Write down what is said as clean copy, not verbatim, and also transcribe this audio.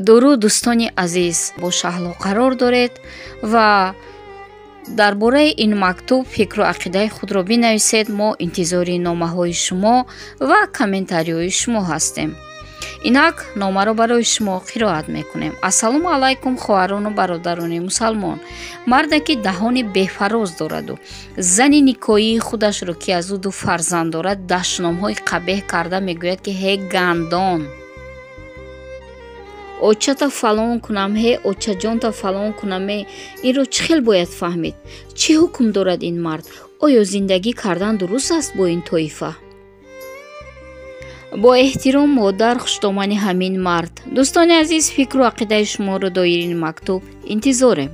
Дуруд, дӯстони азиз, бо Шаҳло қарор доред ва дар бораи ин мактуб фикру ақидаи худро бинависед. Мо интизори номаҳои шумо ва комментариҳои шумо ҳастем. Инак номаро барои шумо қироат мекунем. Ассалому алайкум, хоҳарону бародарони мусалмон. Марде ки даҳони бефароз дораду зани никоии худашро, ки аз ӯ ду фарзанд дорад, дашномҳои қабеҳ карда мегӯяд, ки «Ҳе гандон, очата фалон кунам, ҳе очаҷонта фалон кунам», инро чӣ хел бояд фаҳмид? Чӣ ҳукм дорад ин мард? Оё зиндагӣ кардан дуруст аст бо ин тоифа? Бо эҳтиром, модар хушдомани ҳамин мард. Дӯстони азиз, фикру ақидаи шуморо доири ин мактуб интизорем.